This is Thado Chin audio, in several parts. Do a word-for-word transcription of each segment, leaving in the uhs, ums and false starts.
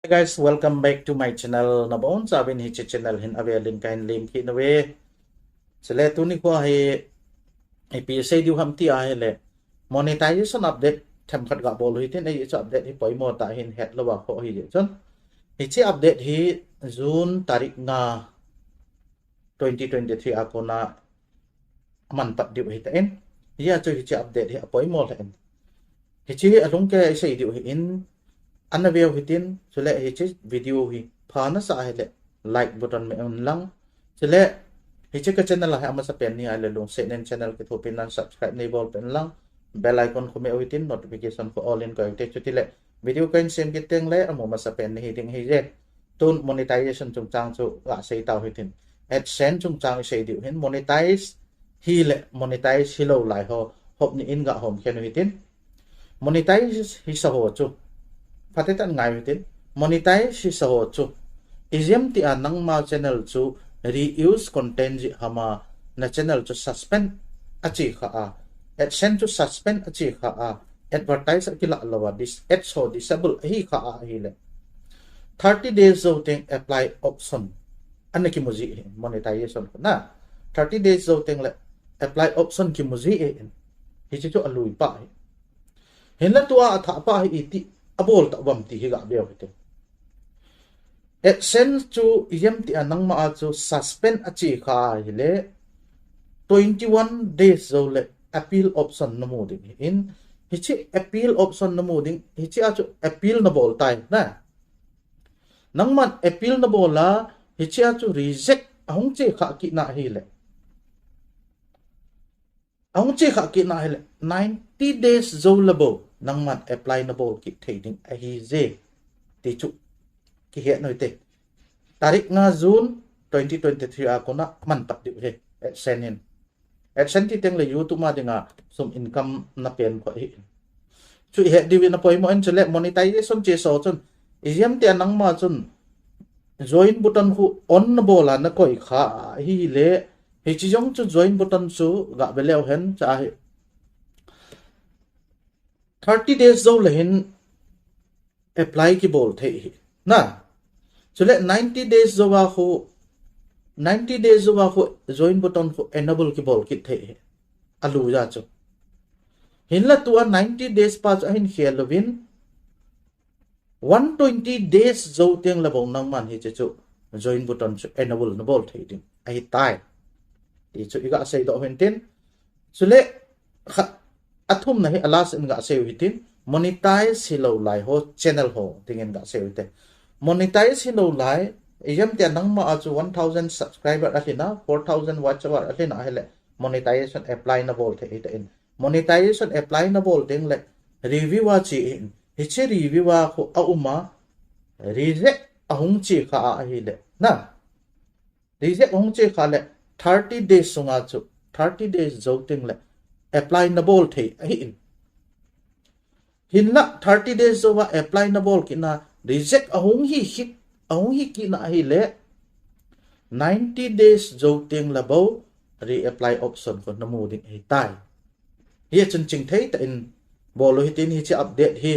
Hey guys, welcome back to my channel. Nabonchauvin hiche channel hin avelin kahin lemkit nauve. Chule tuni kho hi ipi sei diu ham ti ahile, monetization update themkhat gabol u hitin, hiche update hi poimo tah hin hetlouva kho hijeh chun, hiche update hi June tarik nga, twenty twenty-three a kona aman pat diu ahitan, hijeh chun hiche update hi apoimo lheh in, hiche hi alhungkeiya isei diu ahin, ana veu hitin, chule hiche video hi pha nasah ahile like button meh unlang, chule hiche ka channel a hi amasapen nahi ahile lungsetnin channel kithopina subscribe neibol peh unlang, bell icon khu meh u hitin, notification khu all in koi u hite, chutile video kahin sem kit tengle amu masapen nahi ding ahije. Tun monetization chungchang chu gasei tau hitin, AdSense chungchang isei diu hin, monetize hile monetize hilou lai ho hop ni in gahom khen u hitin, monetize hisa ho chu phatecha ngai u hitin, monetize hisa ho chu ijemtia nangma channel chu reuse content jeh hama na channel chu suspend ache kha a, AdSense chu suspend ache kha a, advertise akilah louva, ads ho disable ahi kha a ahile, thirty days jou teng apply option ana kimu ji ahi, monetization kona thirty days jou tengle apply option kimu ji ahin, hiche chu alui pa ahi. Hinla tua athah pa hi iti abol tauvam ti hi gaveu hite. AdSense chu ijemtia nangma a chu suspend ache kha ahile, twenty-one days joule appeal option namu ding ahin, hiche appeal option namu ding, hichea chu appeal nabol tai na, nangman appeal nabol a, hichea chu reject ahung che kha kitna ahile, ahung che kha kitna ahile, ninety days joule bou nangman apply nabol kit thei ding ahije ti chu kihet u hite. Tarik nga June twenty twenty-three a kona aman pat diu ahi, AdSense in. AdSense ti tengle YouTube a dinga sum income na pen kho ahi. Chu ihet diuvin apoimo in, chule monetization chesa ho chun, ijemtia nangma chun join button khu on nabol a nakoi kha ahile, hiche jong chu join button chu gave leu hen, cha hi thirty days joule hin apply kibol thei ahi na, chule ninety days jouva khu, ninety days jouva khu join button khu enable kibol kit thei ahi, aluija chu. Hinla tua ninety days pa chu ahin khel louvin, one twenty days jou tengle bou nangman hiche chu join button chu enable nabol thei ding ahitai ti chu igasei doh u hitin, chule kha, athumna hi a last in gasei u hitin, monetize hilou lai ho channel ho dingin gasei u hite. Monetize hilou lai, ijemtia nangma a chu one thousand subscriber alhin a, four thousand watch hour alhin a ahile, monetization apply nabol thei ahitan, monetization apply nabol tengle review a che ahin, hiche review a khu auma, reject ahung che kha a ahile na, reject ahung che kha le thirty days sunga chu, thirty days jou tengle apply nabol thei ahin, hinla thirty days jouva apply nabol kitna reject ahung hi kit, ahung hi kitna ahile, ninety days jou tengle bou reapply option khu namu ding ahitai. Hichun chingthei tah in bol u hitin, hiche update hi,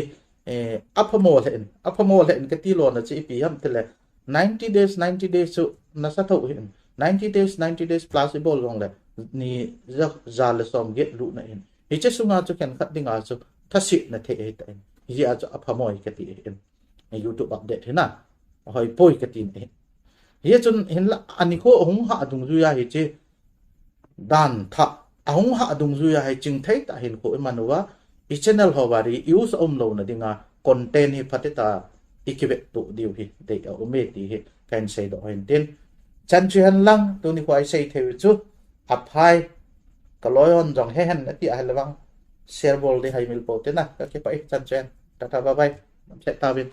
eh, aphamo lheh in, aphamo lheh in kati lona chu ipi ham tile, ninety days, ninety days chu nasa thou ahin, ninety days, ninety days plus ibol jongle, ni ja, ja le som get lutna ahin, hiche sunga chu khenkhat dinga chu thasetna thei ahitan, hijeh a chu aphamo ahi kati ahin. YouTube update hi na, ahoipoi katin ahi. Hichun hinla anikho ahung hah dungjuiya hiche dan thah ahung hah dungjuiya hi chingthei tah hinkho iman uva, i channel hoa reuse aumlouna dinga content hi phatecha ikivettoh diu hi dei aume ti hi kahin seidoh u hitin. Chan chu hihen lang, tuni kho isei theiu chu, aphai, kaloi hon jong hehen ati ahile vang share bol ding haimil pou hite na, kakipah e, chan chu hihen. Tata, bye bye. Namse tauvin.